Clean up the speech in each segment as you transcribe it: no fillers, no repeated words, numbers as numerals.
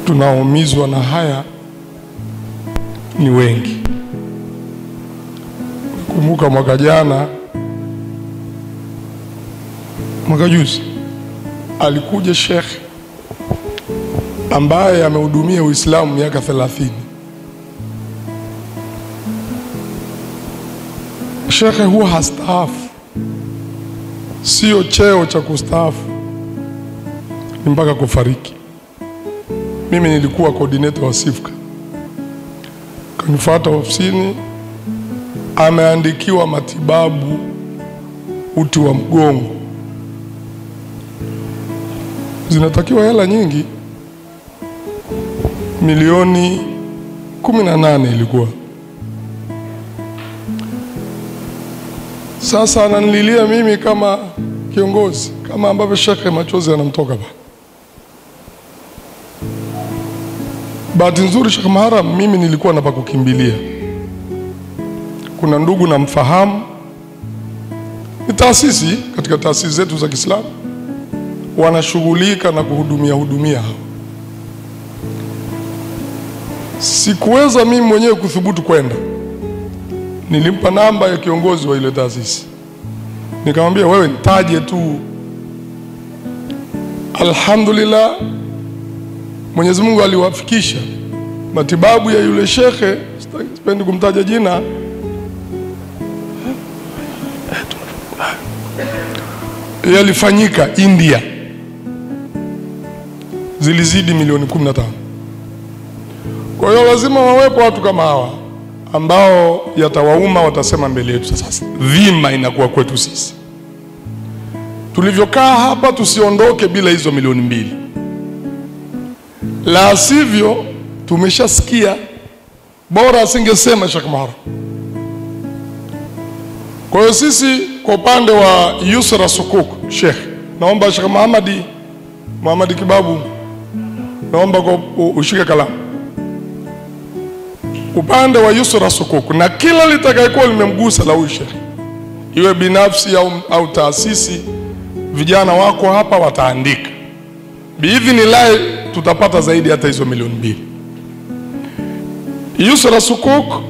Tunaumizwa na haya ni wengi. Kumbuka mwaka jana, mwaka juzi, alikuja Sheikh ambaye amehudumia Uislamu miaka 30. Sheikh huwa hastaafu. Sio cheo cha kustaafu, ni mpaka kufariki. Mimi nilikuwa coordinator wa SIFCA. Kanifuata ofisini, ameandikiwa matibabu uti wa mgongo. Zinatakiwa hela nyingi, milioni 18 ilikuwa. Sasa ananililia mimi kama kiongozi, kama ambavyo shekhe machozi yanamtoka ba. Bahati nzuri Sheikh Muharram, mimi nilikuwa na pa kukimbilia. Kuna ndugu namfahamu, ni taasisi, katika taasisi zetu za Kiislamu wanashughulika na kuhudumia hao. Sikuweza mimi mwenyewe kuthubutu kwenda. Nilimpa namba ya kiongozi wa ile taasisi, nikamwambia wewe nitaje tu. Alhamdulillah, Mwenyezi Mungu aliwafikisha matibabu ya yule shekhe, sipendi kumtaja jina, yalifanyika India, zilizidi milioni 15. Kwa hiyo lazima wawepo watu kama hawa ambao yatawauma, watasema mbele yetu. Sasa dhima inakuwa kwetu sisi. Tulivyokaa hapa tusiondoke bila hizo milioni 2. La sivyo tumeshasikia, bora asingesema Sheikh Muharram. Kwa hiyo sisi kwa upande wa Yusra Sukuk, Sheikh, naomba Sheikh Muhammad Kibabu, naomba ushike kalamu. Upande wa Yusra Sukuk na kila litakayekuwa limemgusa la huyu Sheikh, iwe binafsi au taasisi, vijana wako hapa wataandika. Biidhnillah tutapata zaidi hata hizo milioni 2. Yusra Sukuk,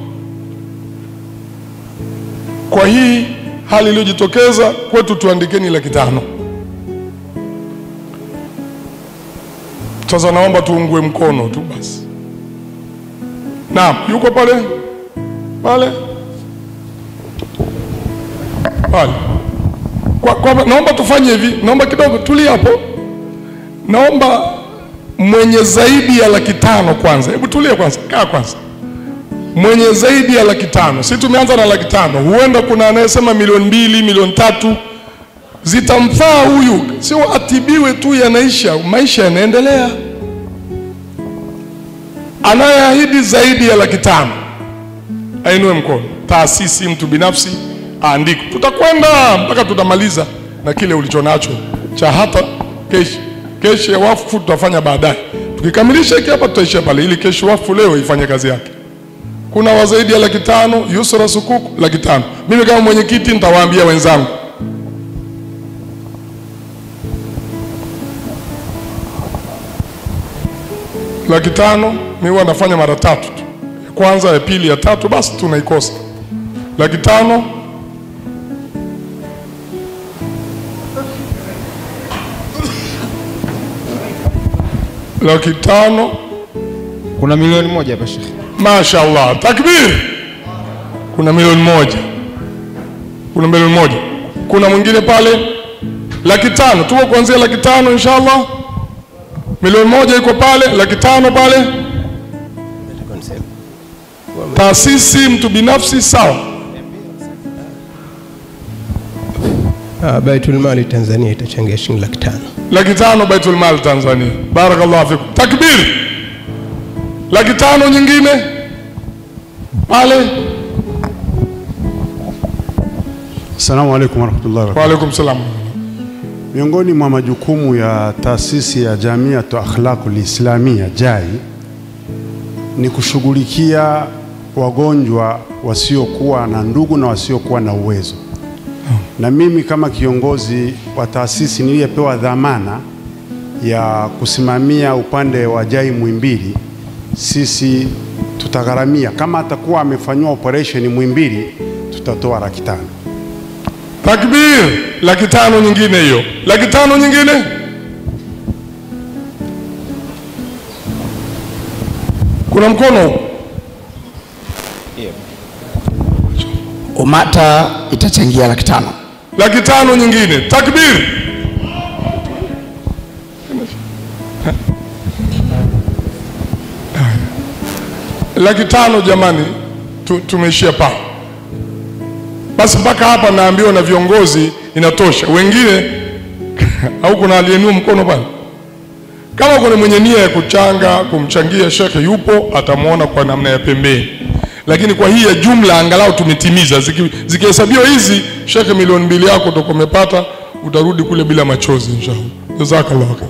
kwa hii hali iliyojitokeza kwetu, tuandikeni 500,000. Sasa naomba tuungue mkono tu basi. Naam, yuko pale pale pale. Kwa naomba tufanye hivi, naomba kidogo tulia hapo. Naomba mwenye zaidi ya 500,000 kwanza. Hebu tulia kwanza, kaa kwanza. Mwenye zaidi ya 500,000. Sisi tumeanza na 500,000. Huenda kuna anayesema milioni 2, milioni 3 zitamfaa huyu. Sio atibiwe tu, yanaisha, maisha yanaendelea. Anayeahidi zaidi ya 500,000 ainue mkono. Taasisi, mtu binafsi aandike. Tutakwenda mpaka tutamaliza na kile ulichonacho cha hata kesho. Kesho ya wafu tutafanya baadaye. Tukikamilisha hiki hapa tutaishia pale, ili kesho wafu leo ifanye kazi yake. Kuna wa zaidi ya 500,000, Yusra Sukuk 500,000. Mimi kama mwenyekiti nitawaambia wenzangu. 500,000 mimi huwa nafanya mara 3 tu. Ya kwanza, ya pili, ya tatu basi tunaikosa. 500,000. 500,000. Kuna milioni 1 hapa Sheikh. Mashaallah, takbir. Kuna milioni 1. Kuna milioni 1. Kuna mwingine pale 500,000. Tuko kuanzia 500,000 inshallah. Milioni 1 iko pale, 500,000 pale. Taasisi, mtu binafsi, sawa. Baitul Mali Tanzania itachangia shilingi 500,000. 500,000 Baitul Mali Tanzania. Barakallahu fikum. Takbir. 500,000 nyingine pale. Assalamu alaykum warahmatullahi wabarakatuh. Wa alaykum salam. Miongoni mwa majukumu ya taasisi ya Jamiatu Akhlaqul Islamia JAI ni kushughulikia wagonjwa wasiokuwa na ndugu na wasiokuwa na uwezo. Na mimi kama kiongozi wa taasisi niliyepewa dhamana ya kusimamia upande wa JAI Muhimbili, sisi tutagharamia. Kama atakuwa amefanywa operation Muhimbili, tutatoa 500,000. Takbir! 500,000 nyingine hiyo. 500,000 nyingine. Kuna mkono. Umata itachangia 500,000. 500,000 nyingine. Takbir! 500,000 jamani, tumeishia pa. Basi mpaka hapa naambiwa na viongozi inatosha. Wengine au kuna aliyenua mkono pale? Kama kuna mwenye nia ya kuchanga, kumchangia shekhe yupo, atamuona kwa namna ya pembeni. Lakini kwa hii ya jumla angalau tumetimiza. Zikihesabiwa hizi, shekhe 2,000,000 yako utakuwa umepata, utarudi kule bila machozi inshallah. Jazakallahu khair.